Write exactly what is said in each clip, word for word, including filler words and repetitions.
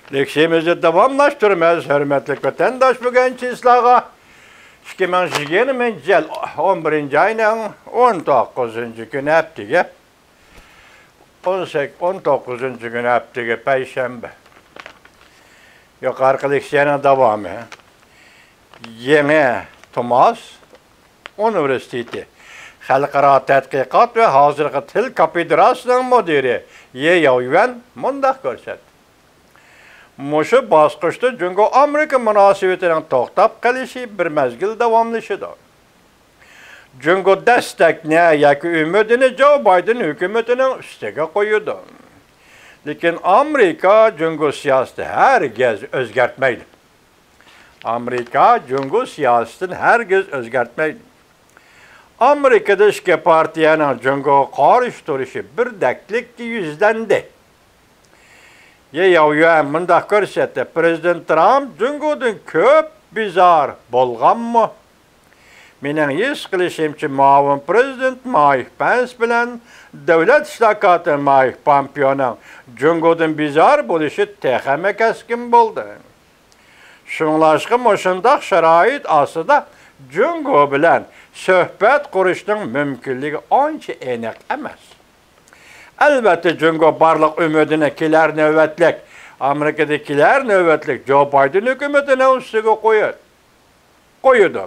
لېكسىيىمىزنى داۋاملاشتۇرىمىز. ھۆرمەتلىك ۋەتەنداش، بۈگۈنچە سىلەرگە ئىككى مىڭ يىگىرمىنچى يىل ئون بىرىنچى ئاينىڭ ئون توققۇزىنچى كۈنى ھەپتىگە، ئون سەككىز، ئون توققۇزىنچى كۈنى ھەپتىگە پەيشەنبە. يۇقىرىقى لېكسىيەنىڭ داۋامى. يېڭى توماس ئۇنىۋېرسىتېتى خەلقئارا تەتقىقات ۋە ھازىرقى تىل كاپېدراسىنىڭ مۇدىرى يې ياۋيۈەن مۇنداق كۆرسەتتى. مۇشۇ باسقۇچتا جۇڭگو ئامېرىكا مۇناسىۋىتىنىڭ توختاپ قېلىشى بىر مەزگىل داۋاملىشىدۇ. جۇڭگو دەستەكنى ياكى ئۈمىدىنى جو بايدېن ھۆكۈمىتىنىڭ ئۈستىگە قويىدۇ. لېكىن ئامېرىكا جۇڭگو سىياسىتى ھەرگىز ئۆزگەرتمەيدۇ. ئامېرىكا جۇڭگو سىياسىتىنى ھەرگىز ئۆزگەرتمەيدۇ. ئامېرىكىدا ئىككى پارتىيەنىڭ جۇڭگوغا قارشى تۇرۇشى بىردەكلىككە يۈزلەندى. يې ياۋيۈەن مۇنداق كۆرسەتتى، پىرېزىدېنت ترامپ جۇڭگودىن كۆپ بىزار بولغانمۇ؟ مېنىڭ ھېس قىلىشىمچە، مۇئاۋىن پىرېزىدېنت مايك پەنس بىلەن دۆلەت ئىشلار كاتىپى مايك پامپېئونىڭ جۇڭگودىن بىزار بولۇشى تېخىمۇ كەسكىن بولدى. شۇڭلاشقا، مۇشۇنداق شارائىت ئاستىدا جۇڭگو بىلەن سۆھبەت قۇرۇشنىڭ مۇمكىنلىكى ئانچە ئېنىق ئەمەس. ئەلۋەتتە، جۇڭگو بارلىق ئۈمىدىنى كېلەر نۆۋەتلىك، ئامېرىكىدا كېلەر نۆۋەتلىك جو بايدېن ھۆكۈمىتىنىڭ ئۈستىگە قويۇ-، قويىدۇ.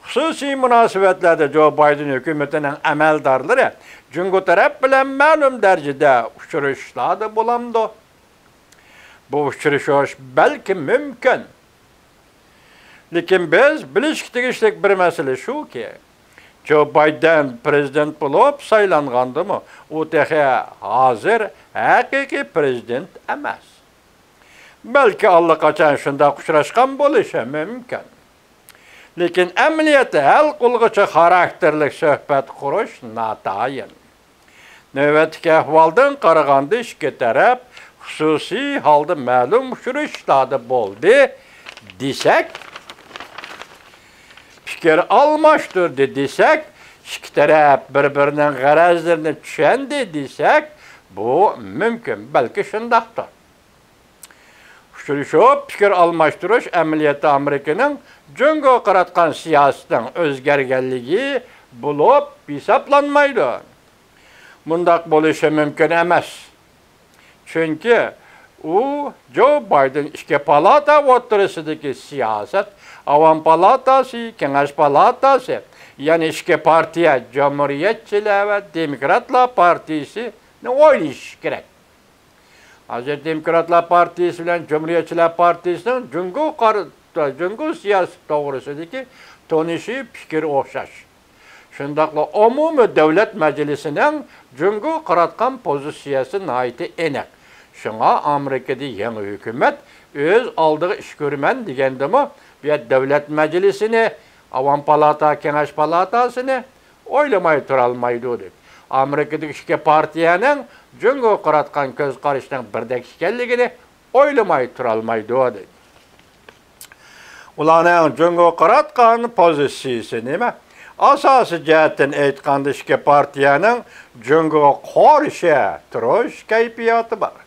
خۇسۇسىي مۇناسىۋەتلەردە جو بايدېن ھۆكۈمىتىنىڭ ئەمەلدارلىرى جۇڭگو تەرەپ بىلەن مەلۇم دەرىجىدە ئۇچرىشىشلاردا بولامدۇ؟ بۇ ئۇچرىشىش بەلكىم مۇمكىن. لېكىن بىز بىلىشكە تېگىشلىك بىر مەسىلە شۇكى، جو بايدېن پىرېزىدېنت بولۇپ سايلانغاندىمۇ، ئۇ تېخى ھازىر ھەقىقىي پىرېزىدېنت ئەمەس. بەلكى ئاللىقاچان شۇنداق ئۇچراشقان بولۇشى مۇمكىن. لېكىن ئەمەلىيەتتە ھەل قىلغۇچى خاراكتېرلىك سۆھبەت قۇرۇش ناتايىن. نۆۋەتتىكى ئەھۋالدىن قارىغاندا، ئىككى تەرەپ خۇسۇسىي ھالدا مەلۇم ئۇچرىشىشلاردا بولدى دېسەك، پىكىر ئالماشتۇردى دېسەك، ئىككى تەرەپ بىر-بىرىنىڭ غەرەزلىرىنى چۈشەندى دېسەك، بۇ مۇمكىن، بەلكى شۇنداقتۇر. ئۇچرىشىپ پىكىر ئالماشتۇرۇش ئەمەلىيەتتە ئامېرىكىنىڭ جۇڭگوغا قاراتقان سىياسىتىنىڭ ئۆزگەرگەنلىكى بولۇپ ھېسابلانمايدۇ. مۇنداق بولۇشى مۇمكىن ئەمەس. چۈنكى ئۇ، جو بايدېن، ئىككى پالاتا ئوتتۇرىسىدىكى سىياسەت، ئاۋام پالاتاسى، كېڭەش پالاتاسى، يەنى ئىككى پارتىيە، جۇمھۇرىيەتچىلەر ۋە دېموكراتلار پارتىيىسىنى ئويلىشىشى كېرەك. ھازىر دېموكراتلار پارتىيىسى بىلەن جۇمھۇرىيەتچىلەر پارتىيىسىنىڭ جۇڭگو قار-، جۇڭگو سىياسىتى توغرىسىدىكى تونۇشى، پىكرى ئوخشاش. شۇنداقلا ئومۇمىي دۆلەت مەجلىسىنىڭ جۇڭگوغا قاراتقان پوزىتسىيەسى ناھايىتى ئېنىق. شۇڭا ئامېرىكىدا يېڭى ھۆكۈمەت ئۆز ئالدىغا ئىش كۆرىمەن دېگەندىمۇ، بۇ يەردە دۆلەت مەجلىسىنى، ئاۋام پالاتا، كېڭەش پالاتاسىنى ئويلىماي تۇرالمايدۇ، دەپ، ئامېرىكىدىكى ئىككى پارتىيەنىڭ جۇڭگوغا قاراتقان كۆز قارىشىنىڭ بىردەك ئىكەنلىكىنى ئويلىماي تۇرالمايدۇ، دەيدۇ. ئۇلارنىڭ جۇڭگوغا قاراتقان پوزىتسىيىسى نېمە؟ ئاساسىي جەھەتتىن ئېيتقاندا، ئىككى پارتىيەنىڭ جۇڭگوغا قارشى تۇرۇش كەيپىياتى بار.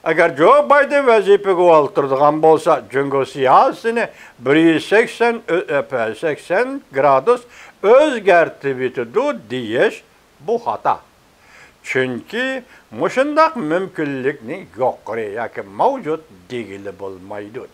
ئەگەر جو بايدېن ۋەزىپىگە ئولتۇرىدىغان بولسا، جۇڭگو سىياسىتىنى بىر يۈز سەكسەن، ئۆ-، ئۆ-، سەكسەن گرادۇس ئۆزگەرتىۋېتىدۇ دېيىش، بۇ خاتا. چۈنكى مۇشۇنداق مۇمكىنلىكنى يۇقىرى ياكى مەۋجۇت دېگىلى بولمايدۇ.